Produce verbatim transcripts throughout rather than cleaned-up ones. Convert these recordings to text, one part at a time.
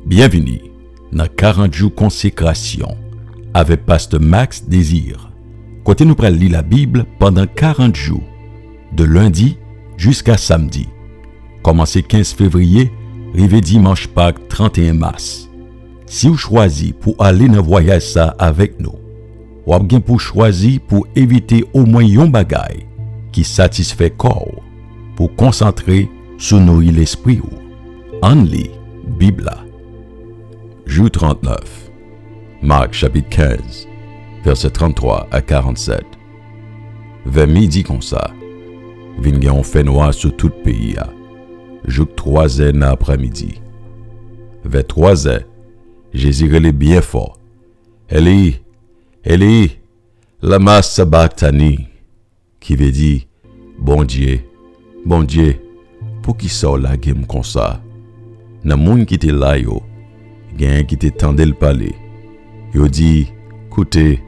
Byenvini nan karant jou konsekrasyon avèk Pastè Max Désir, kote nou pral li Labib pandan karant jou, de lendi jiska samdi, kòmanse kenz fevriye rive dimanch Pak trannteyen mas. Si w chwazi pou ale nan vwayaj sa a avèk nou, w ap gen pou chwazi pou evite omwen yon bagay ki satisfè kò w, pou konsantre sou nouri lespri w. Ann li Bib la. Jou trannèf. Mak chapit kenz, vèsè tranntwa a karannsèt. Vè midi konsa, vin gen yon fènwa sou tout peyi a, jouk twazè nan aprèmidi. Vè twazè, Jezi rele byen fò, "Eli, Eli, lama sabaktani?" ki vle di, "Bondye, Bondye, poukisa w lage m konsa?" Nan moun ki te la yo, genyen ki te tande l pale. Yo di, "Koute,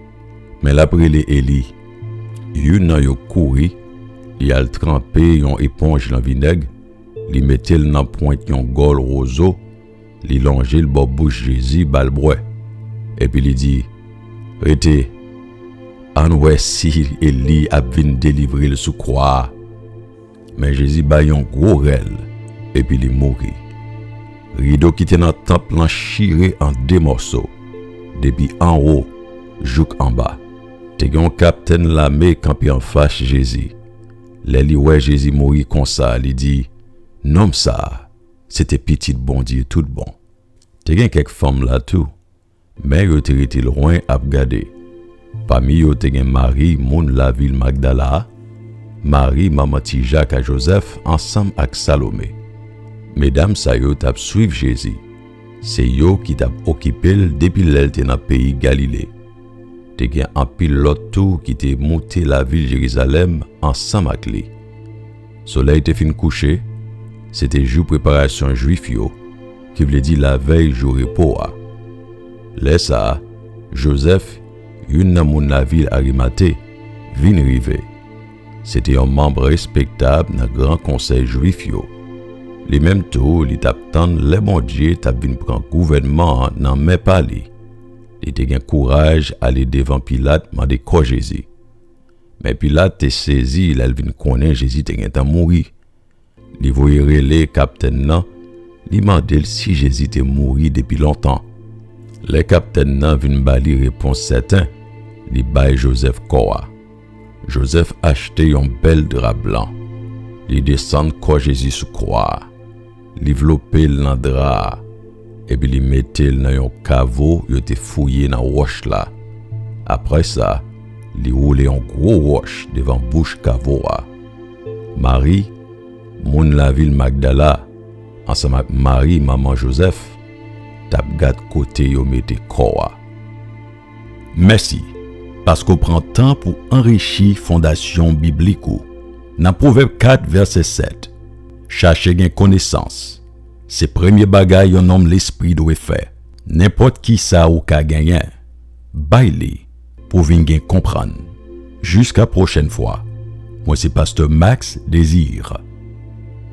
men l ap rele Eli." Youn nan yo kouri, li al tranpe yon eponj nan vinèg, li mete l nan pwent yon gòl wozo, li lonje l bò bouch Jezi ba l bwè. Epi li di, "Rete, ann wè si Eli ap vin delivre l sou kwa a." Men Jezi bay yon gwo rèl, epi li mouri. Rido ki te nan tanp lan chire an de mòso, depi anwo jouk anba. Te gen yon kaptenn lame kanpe anfas Jezi. Lè li wè Jezi mouri konsa, li di, "Nonm sa a, se te Pitit Bondye toutbon." Te gen kèk fanm la tou, men yo te rete lwen ap gade. Pami yo te gen Mari, moun lavil Magdala a, Mari, manman ti Jak a Jozèf, ansanm ak Salome. Medam sa yo t ap swiv Jezi. Se yo ki t ap okipe l depi lè l te nan peyi Galile. Te gen anpil lòt tou ki te moute lavil Jerizalèm ansanm ak li. Solèy te fin kouche, se te jou preparasyon Jwif yo, ki vle di lavèy jou repo a. Lè sa a, Jozèf, youn nan moun lavil Arimate, vin rive. Se te yon manm respektab nan gran konsèy Jwif yo. Li menm tou, li t ap tann lè Bondye t ap vin pran gouvènman an nan men pa li. Li te gen kouraj ale devan Pilat mande kò Jezi. Men Pilat te sezi lè l vin konnen Jezi te gentan mouri. Li voye rele kaptenn nan, li mande l si Jezi te mouri depi lontan. Lè kaptenn nan vin ba li repons sèten, li bay Jozèf kò a. Jozèf achte yon bèl dra blan. Li desann kò Jezi sou kwa a. Li vlope l nan dra a, epi li mete l nan yon kavo yo te fouye nan wòch la. Apre sa, li woule yon gwo wòch devan bouch kavo a. Mari, moun lavil Magdala, ansanm ak Mari, manman Jozèf, t ap gad kote yo mete kò a. Mèsi, paske w pran tan pou anrichi fondasyon biblik ou. Nan Pwovèb kat, vèsè sèt, "Chache gen konesans. Se premye bagay yon nonm lespri dwe fè. Nenpòt ki sa ou ka genyen, bay li pou vin gen konprann." Jiska pwochèn fwa, mwen se Pastè Max Désir.